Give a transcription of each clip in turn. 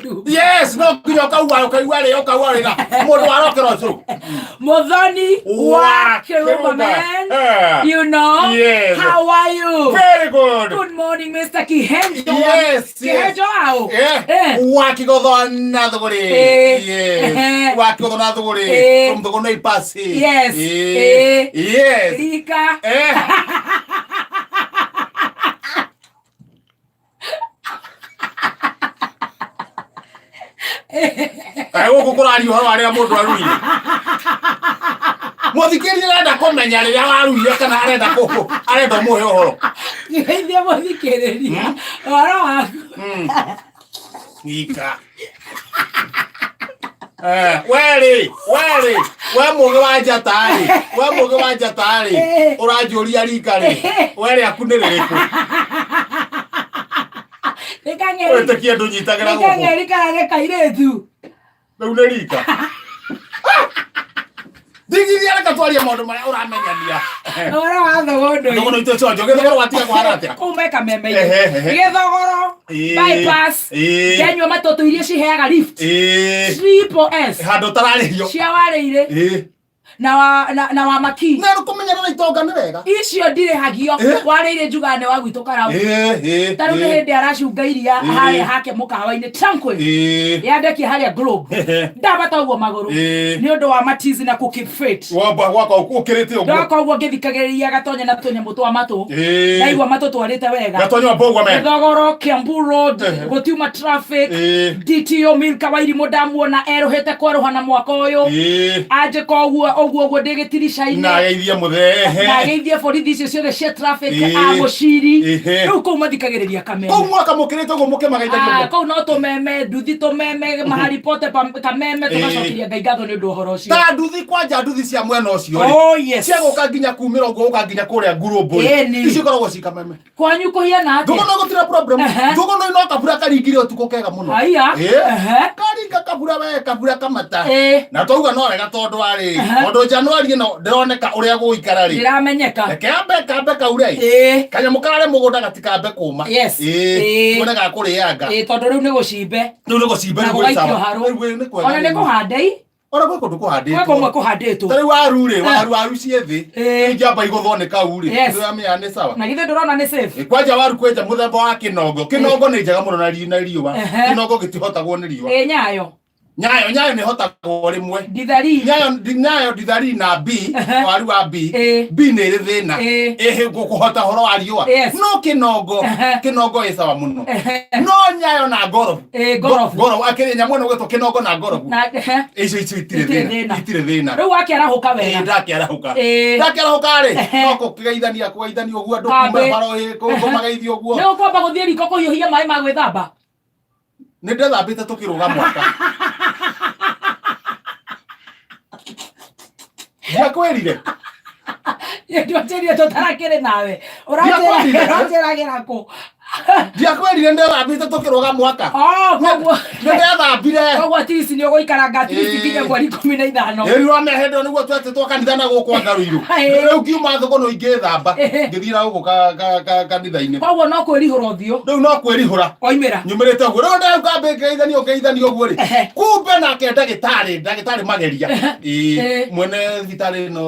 Kĩrumba. Yes, no nginya ũkaua ũkaigua rĩ ũkaua rĩ mũndũ warokera ũcũrũ. Muthoni wa Wa Kirumba Kirumba. man. Eh. You know? Yes. How are you? Very good. Good morning, Mr. Kihenjo. Yes, yes. Kihenjo au? Eh. Eh. Wa kigotho na thuguri. Eh. Yes. Eh. Wa kigotho na thuguri. Eh. From thuguri ipasi. Yes. Eh. Eh. Yes. Rika. Eh. Kaĩ gũkũ kũraria ũhoro wa rĩrĩa mũndũ aruire mũthikĩrĩria arenda kũmenya rĩrĩa waruire kana arenda kũ arenda ũmũhe ũhoro. Geithia mũthikĩrĩria. Ũhoro waku. Ika. Eh, we rĩ we rĩ we mũgĩ wa njata rĩ we mũgĩ wa njata rĩ ũranjũria rika rĩ we rĩaku nĩ rĩrĩkũ? Nĩ kang'eri. Wĩtĩkie ndũnyitagĩra Nĩ gũkũ. kang'eri kana nĩ kairĩtu? Rĩu nĩ rika ndigithia, reke twarie maũndũ marĩa ũramenyania. Ũhoro wa thogondoi. Thogoro itũ conjo gĩthogoro watiga kũhana atĩa? Kũu me kameme-inĩ. Ehe, ehe. Gĩthogoro. Bypass. Ndenyua matũtũ iria ciheaga lift. Triple S. Handũ ũtararĩhio. Cia warĩire. Na wa na, na wa maki. Na kũmenyerera itonga nĩ wega. Icio ndirĩhagio. Warĩire njugaga nĩ wa gwitũ karamu. Ta rĩu nĩ hĩndĩ aracunga iria harĩa hake mũkawa-inĩ Tranquil. Yandekia harĩa Globe. Ndabata ũguo magũrũ. Nĩ ũndũ wa matizi na kũ keep fit. Wamba gwaka ũkĩrĩte ũguo. Ndoka ũguo ngĩthikagĩrĩria gatonya na tũnyamũ twa matũ. Ndaigua matũ twarĩte wega. Gatonya mbogwa me. Gĩthogoro, Kiambu Road, gũtiuma traffic. DTO Milka Wairimũ ndamuona erũhĩte kwerũha na mwaka ũyũ. Anjĩka ũguo ũguo ũguo ndĩ gĩtirica-inĩ. Na ageithie mũthee. Na ageithie borithi icio ciothe cia traffic a mũciri. Rĩu kũu mathikagĩrĩria kameme. Kũu mwaka mũkĩrĩte ũguo mũkĩmageithagia Ah, ũguo. kũu no tũmeme nduthi tũmeme mahali pote kameme tũgacokeria Ngai ngatho nĩ ũndũ wa ũhoro ũcio. Ta nduthi kwanja nduthi cia mwena ũcio rĩ. Oh, yes. Cia gũka nginya kumĩra ũguo gũka nginya kũrĩa ngurũmbũ rĩ. Ĩni. Icio ikoragwo ci kameme. Kwanyu kũhiana atĩa? Thũgũnũ gũtirĩ problem. Thũgũnũ no kabura karingire ũtukũ kega mũno. Haiya. Karinga kabura we kabura kamata. Na twauga no wega tondũ arĩ. Tondũ January ĩno ndĩroneka ũrĩa gũgũikara rĩ. Ndĩramenyeka. Reke ambe kambe kaure. Kanyamũ kararĩ mũgũnda gatikambe kũma. Tuone gakũrĩanga. Tondũ rĩu nĩ gũcimbe. Rĩu nĩ gũcimbe Na rĩu gwĩ gũgaikio sawa. harũ. Rĩu nĩ kwega. Ona nĩ kũhandei. Ona gwĩ kũndũ Gwĩ kũmwe kũhandĩtwo. kũhandĩtwo. Ta rĩu waru rĩ, waru waru ciĩ thĩ. Ingĩamba igũthwo nĩ kau rĩ. Ndĩramenya nĩ sawa. Na githĩ ndũrona nĩ safe? Kwanja waru kwenja mũthemba wa kĩnongo. Kĩnongo nĩ njega mũno na na riũa. Kĩnongo gĩtihotagwo nĩ riũa. Ĩ nyayo. Nyayo nyayo nĩ hotagwo rĩmwe. Ndithari. Nyayo nyayo ndithari na B, waru wa B. B nĩ ĩrĩ thĩna. Ĩhĩ kũhota ũhoro wa riũa. No kĩnongo, kĩnongo ĩ sawa mũno. No nyayo na ngorobu. Ngorobu. Ngorobu akĩrĩ nyamũ ĩno gwĩtwo kĩnongo na ngorobu. Na Icio icio itirĩ Itirĩ thĩna. thĩna. Itirĩ thĩna. Rĩu wakĩarahũka wega. Ndakĩarahũka. Ndakĩarahũka rĩ, no kũgeithania kũgeithania ũguo andũ Kambĩ. kuma baro ĩ kũmageithia ũguo. Nĩ ũkwamba gũthiĩ riko kũhiũhia maĩ ma gwĩthamba? Nĩ ndethambĩte tũkĩrũga mwaka. Ndiakwĩrire. Ndwatĩrire tũtarakĩrĩ nawe. Ndiakwĩrire. Ũranjĩragĩra kũ? Ndiakwĩrire ndethambĩte tũkĩrũga mwaka. Oh, koguo. Nĩ ndethambire. Koguo at least nĩ ũgũikaranga at least nginya mweri 15. Ĩri wa mehendo nĩguo twetĩtwo kanitha na gũkũ Ngarũirũ. Rĩu ngiuma thũkũnũ ingĩthamba ngĩthiĩ na gũkũ kanitha-inĩ. Koguo no kwĩrihũra ũthiũ. Rĩu no kwĩrihũra. Oimĩra. Nyumĩrĩte ũguo. Rĩu ndauka ngĩgeithania ũgeithania ũguo rĩ. Kumbe nake ndagĩtarĩ ndagĩtarĩ mageria. Ĩĩ mwene thibitarĩ ĩno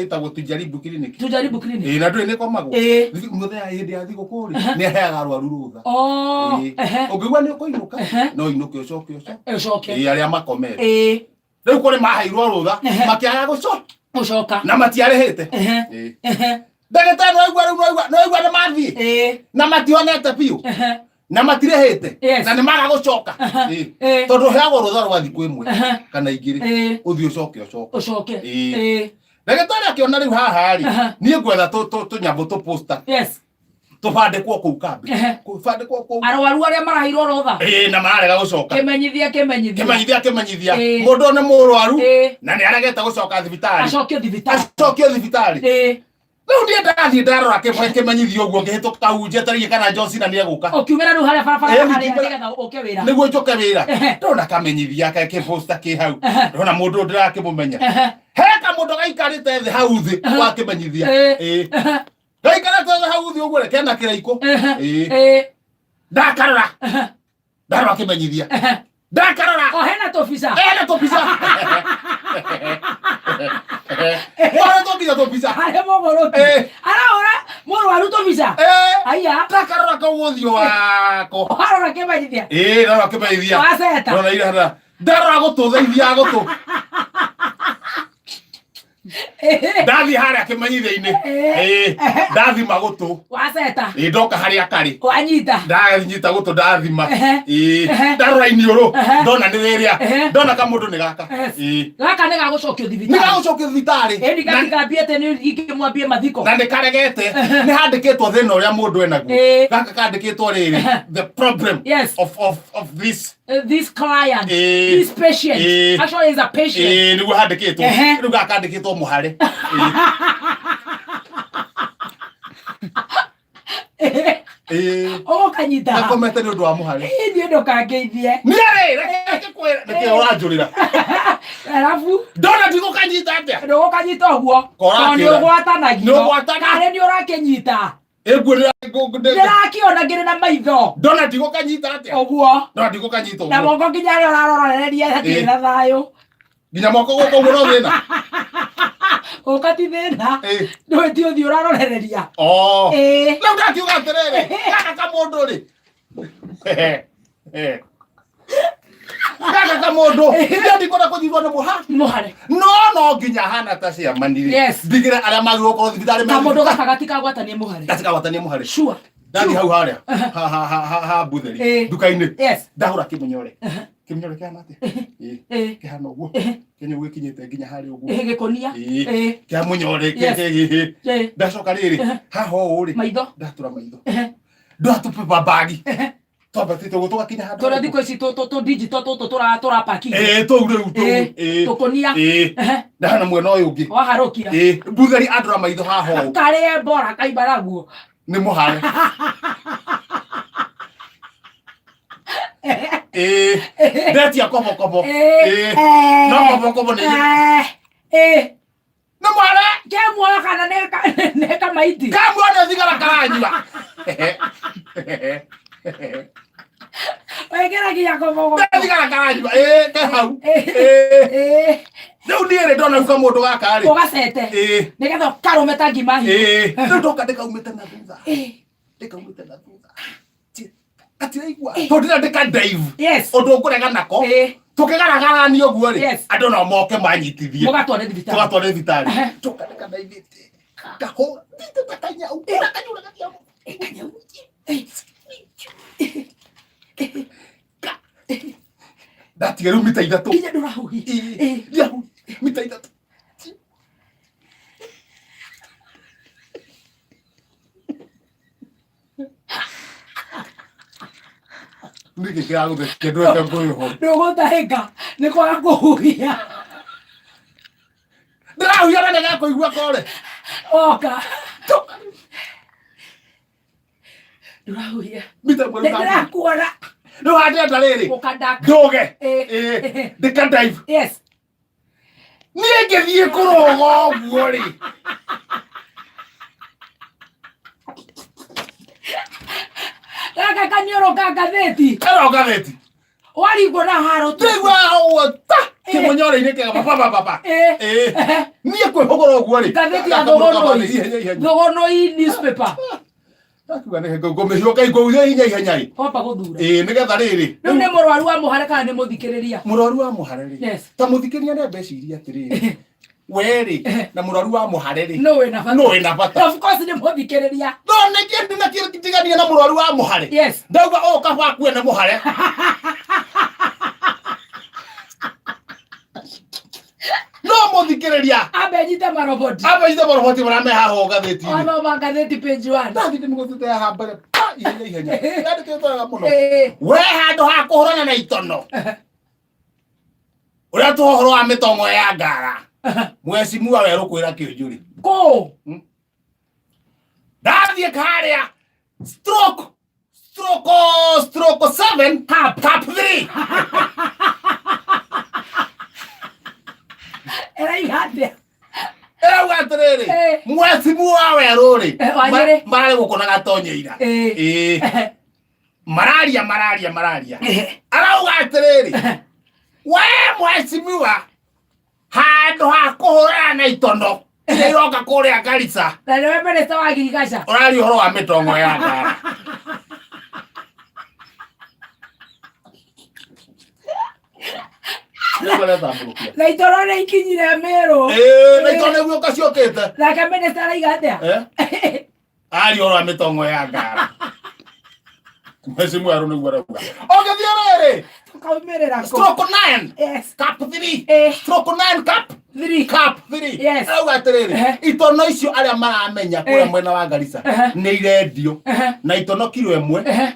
ĩtagwo Tujaribu Clinic. Tujaribu Clinic. Ĩĩ na ndũĩ nĩ komagwo. Mũthenya hĩndĩ ya thigũkũ rĩ nĩ aheaga arwaru rũtha. Ũngĩigua nĩ ũkũinũka no inũke ũcoke ũcoke. Ũcoke. Ĩĩ arĩa makomete. Rĩu kũrĩ maheirwo rũtha makĩaga gũcoka. Gũcoka. Na matiarĩhĩte. Ndagĩtarĩ nĩwaigua rĩu nĩwaigua nĩ mathiĩ. Na matihonete biũ. Na matirĩhĩte. Na nĩ maga gũcoka. Tondũ ũheagwo rũtha rwa thikũ ĩmwe kana igĩrĩ ũthiĩ ũcoke ũcoke. Ũcoke. Ndagĩtarĩ akĩona rĩu haha rĩ niĩ ngwetha tũnyamũ tũ poster. Tũbandĩkwo kũu kambĩ. Tũbandĩkwo kũu. Arwaru arĩa maraheirwo rũtha. Ĩĩ na mararega gũcoka. Kĩmenyithia kĩmenyithia. Kĩmenyithia kĩmenyithia. Mũndũ nĩ mũrwaru na nĩ aregete gũcoka thibitarĩ. Acokio thibitarĩ. Acokio thibitarĩ. Rĩu niĩ ndathiĩ ndarora kĩmenyithia ũguo ngĩhĩtũka hau njetereire kana John Cena nĩ egũka. Ũkiumĩra rĩu harĩa barabara harĩa nĩgetha ũke wĩra. Nĩguo njũke wĩra. Ndona kamenyithia kĩposta kĩ hau. Ndona mũndũ ndĩrakĩmũmenya. He kamũndũ gaikarĩte thĩ hau thĩ wa kĩmenyithia. Gaikarĩte thĩ hau thĩ ũguo kena kĩraikũ. Ndakarora. Ndarora kĩmenyithia. Ndakarora. O hena tũbica. Ena tũbica. Ora tũbica tũbica. Harĩ mũgũrũki. Arahũra mũrwaru tũbica. Aya. Ndakarora kau ũthiũ wako. Warora kĩmenyithia. Ĩĩ ndarora kĩmenyithia. Waceta. Ndona ira hana. Ndarora gũtũ theithia gũtũ. Ndathiĩ harĩa kĩmenyithia-inĩ. Ĩĩ ndathima gũtũ. Waceta. Ĩĩ ndoka harĩa karĩ. Wanyita. Ndanyita gũtũ ndathima. Ĩĩ ndarora iniũrũ ndona nĩ rĩrĩa. Ndona kamũndũ nĩ gaka. Ĩĩ. Gaka nĩ gagũcokio Nĩ thibitarĩ. gagũcokio thibitarĩ. Ĩni gatigambie atĩ nĩ ingĩmwambie mathiko. Na nĩ karegete. Nĩ handĩkĩtwo thĩna ũrĩa mũndũ enaguo. Gaka kandĩkĩtwo rĩrĩ. The problem of this This client, this patient, actually is a patient. Nĩguo handĩkĩtwo. Rĩu gaka kandĩkĩtwo mũhare. Ũgũkanyita. Gakomete nĩ ũndũ wa mũhare. Niĩ ndũkangeithie. Niĩ rĩ, reke ngĩkwĩre, nĩkĩ ũranjũrĩra? Arabu. Ndona ndigũkanyita atĩa? Ndũgũkanyita ũguo. Kora Tondũ nĩ akĩra. ũgwatanagio. Nĩ ũgwatana. Karĩ nĩ ũrakĩnyita. Ĩguo Ndĩrakĩona ngĩrĩ na maitho. Ndona ndigũkanyita atĩa? Ũguo. Ndona ndigũkanyita Na ũguo. moko nginya arĩa ũrarorereria hatirĩ na thayũ. Nginya moko gũkũ ũguo no thĩna. Ũka ti thĩna. Ndũĩ ti ũthiũ ũrarorereria. Rĩu ndakiuga atĩrĩrĩ, gaka kamũndũ rĩ. Gaka kamũndũ, niĩ ndikwenda kũnyitwo nĩ mũha. Mũhare. No no nginya hana ta ciamani rĩ. Ndigĩre arĩa magĩrĩirwo gũkorwo thibitarĩ me Kamũndũ gaka gatikagwatanie mũhare. Gatikagwatanie mũhare. Sure. Ndathiĩ hau harĩa ha ha ha ha ha mbutheri nduka-inĩ. Ndahũra kĩmũnyore. Kĩmũnyore kĩhana atĩa? Kĩhana ũguo. Kĩnyũ gĩkinyĩte nginya harĩa ũguo. Gĩkũnia. Kĩa mũnyore Ndacoka rĩrĩ haha ũũ rĩ. Maitho. Ndatura maitho. Ndoya tũ bag. Twambatĩte ũguo tũgakinya handũ. Tũrĩa thikũ ici tũ digital tũtũ tũrapaki. Tũu rĩu tũu. Tũkũnia. Ndahana mwena ũyũ ũngĩ. Waharũkia. Mbutheri andora maitho haha ũũ. Karĩa mbora kaimba naguo. Nĩ mũhare. Ndetia kobokobo. No kobokobo nĩ. Nĩ mũhare. Ke muoyo kana nĩ kamaiti. Ka muoyo nĩ thigara karanyua. Wekĩra nginya kobokobo. Nĩ thigara karanyua. Ke hau. Rĩu niĩ rĩ ndona kamũndũ gaka rĩ. Ũgacete. Nĩgetha ũkarũme ta ngima hiũ. Rĩu ndoka ndĩkaumĩte na thutha. Ndĩkaumĩte na thutha. Gatiraigua. Tondũ ndĩrenda ndĩka dive. Ũndũ ũngũrega nako. Tũkĩgaragarania ũguo rĩ. Andũ no moke manyitithie. Mũgatware thibitarĩ. Tũgatware thibitarĩ. Ndoka ndĩkadaivĩte. Ngahũra. Ndĩte ta kanyau. Kanyau gathiaga. Kanyau. Ndatiga rĩu mita ithatũ. Nginya ndũrahuhia. Ndirahuhia. Mita ithatũ. Nĩkĩ kĩragũthekia ndwete ngũyũ ho? Ndũgũtahĩka nĩ kwaga kũhuhia. Ndĩrahuhia na nĩgakũigua kore. Oka. Ndũrahuhia. Mita ĩmwe rĩu Ndĩrakuona. Rĩu handĩenda rĩrĩ. Ũkandaka. Ndũge. Ndĩka dive. Niĩ ngĩthiĩ kũrũga ũguo rĩ. Gaka kaniũrũ ka ngathĩti. Karo ngathĩti. Waringwo na haro tu. Ndĩigua ũguo ta kĩmũnyore-inĩ kĩega baba baba baba. Niĩ kwĩhũgũra ũguo rĩ. Ngathĩti ya Thũgũnũi. Thũgũnũi newspaper. Ndakiuga nĩ ngũmĩhiũka ngũurie hinya ihenya rĩ. Wamba gũthura. Nĩgetha rĩrĩ. Rĩu nĩ mũrwaru wa mũhare kana nĩ mũthikĩrĩria? Mũrwaru wa mũhare rĩ. Ta mũthikĩrĩria nĩ mbeciria atĩrĩrĩ. We rĩ na mũrwaru wa mũhare rĩ. Nũ wĩna bata? Nũ wĩna bata? Of course nĩ mũthikĩrĩria. No nĩkĩ ndinatigania na mũrwaru wa mũhare? Ndauga ũũ kaba akue nĩ mũhare. No mũthikĩrĩria. Ambe nyite maroboti. Ambe nyite maroboti marĩa me haha ngathĩti-inĩ. Wathoma ngathĩti page 1. Ndathi ndĩmũgũthĩte haha mbere. Pa, ihenya ihenya. Yandĩkĩtwo wega mũno. We handũ ha kũhũrana na itono. Ũrĩa tũha ũhoro wa mĩtongo ya ngara. Mwecimuwa werũ kwĩra kĩũnjũrĩ. Kũ? Ndathiĩ karĩa. Stroke. Stroke, stroke 7. Cup. Cup 3. Ĩraiga atĩa? Ĩrauga atĩrĩrĩ, mwecimuwa werũ rĩ, wa Nyĩrĩ. mararĩ gũkũ na gatonye ira. Mararia mararia mararia. Arauga atĩrĩrĩ, we mheshimiwa, handũ ha kũhũrana na itono iria iroka kũrĩa Garissa, Na nĩwe minister wa agriculture. Ũraria ũhoro wa mĩtongo ya ngara. Nĩguo aretambũrũkia. Na itoro nĩ ikinyire Meru. Ĩĩ, na itono nĩguo ciũkĩte. Nake minister araiga atĩa? Eh? Aria ũhoro wa mĩtongo ya ngara. Mheshimiwa Arũ nĩguo arauga. Ũngĩthiĩ rĩrĩ, Tũkaumĩrĩra kũ? Stroke 9, Yes. cap 3, stroke 9 cap 3. Cap 3. Yes. Arauga atĩrĩrĩ, itono icio arĩa maramenya kũrĩa mwena wa Garissa nĩ irendio na itono kiro ĩmwe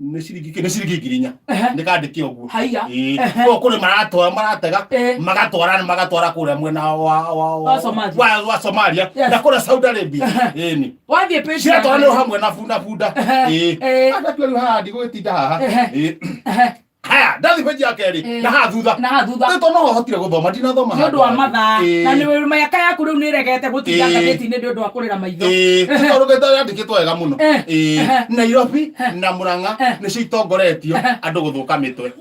nĩ ciringi nĩ ciringi 4,000. Nĩ kandĩke ũguo. Haiya. Ĩĩ. Koguo kũrĩ maratwara maratega magatwara magatwara kũrĩa mwena wa Wa Somalia. wa Somalia na kũrĩa Saudi Arabia. Ĩni. Wathiĩ page Ciatwaranĩrwo hamwe na bunda bunda. Ĩĩ. Ndatua rĩu haha ndigũgĩtinda haha. Ĩĩ. Haya, ndathi page ya kerĩ na haha thutha. Na haha thutha. Rĩu tondũ no hotire gũthoma, ndinathoma Nĩ ũndũ wa handũ mathaa. hangĩ. Na nĩ mĩaka yaku rĩu nĩ ĩregete gũtinda ngathĩti-inĩ nĩ ũndũ wa kũrĩra maitho. Ĩĩ, tondũ gĩtaro yandĩkĩtwo wega mũno. Ĩĩ, Nairobi na Murang'a nĩcio itongoretio andũ gũthũka mĩtwe.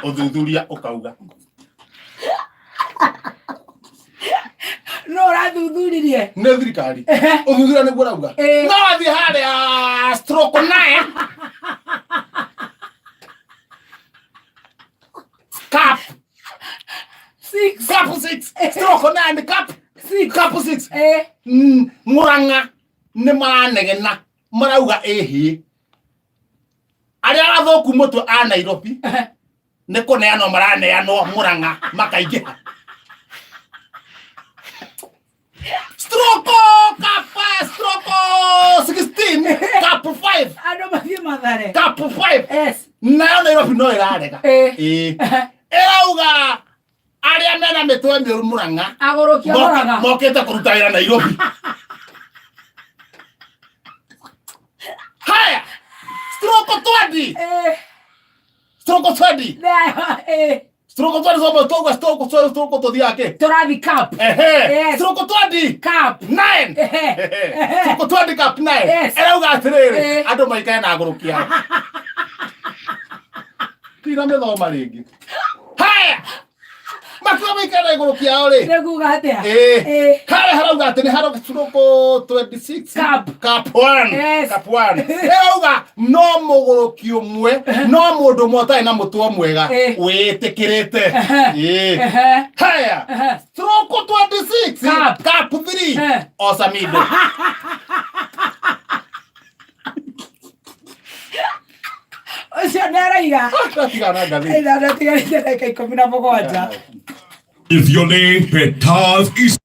Ũthuthuria ũkauga. No ũrathuthuririe. Nĩ thirikari. Ũthuthuria nĩguo ũrauga. No wathiĩ harĩa stroke 9 cap 6. Cap 6, stroke 9 cap 6. Cap 6. Murang'a nĩ maranegena marauga ĩhĩ arĩa athũku mũtwe a Nairobi nĩ kũneanwo maraneanwo Murang'a makaingĩha. Stroke cap, stroke 16 cap 5. Andũ mathiĩ Mathare. Cap 5. Nayo Nairobi no ĩrarega. Ĩĩ. Ĩrauga arĩa mena mĩtwe mĩũru Murang'a Agũrũkia Murang'a. Mokĩte kũruta wĩra Nairobi. Haya, stroke 20. Stroke 20. Stroke 20 somo toga stroke 20 stroke tũthiaga kĩ? Tũrathi cap. Ehe. Stroke 20. Cap. 9. Stroke 20 cap 9. Ĩrauga atĩrĩrĩ, andũ maikare na agũrũki ao. Tina mĩthoma rĩngĩ. Haya, makiuga maikare na igũrũki ao rĩ. Nĩ kuga atĩa? Ĩĩ. Harĩa harauga atĩ nĩ harauga stroke 26 Cap. Cap 1. Cap 1 ĩrauga no mũgũrũki ũmwe, no mũndũ ũmwe ũtarĩ na mũtwe mwega wĩtĩkĩrĩte. Ĩĩ. Haya, stroke 26 Cap. Cap 3. Osamido. Ũcio nĩ araiga. Ndatigana ngathĩti. Ĩna ndatigarĩte ndagĩka 17. If your name Petaz is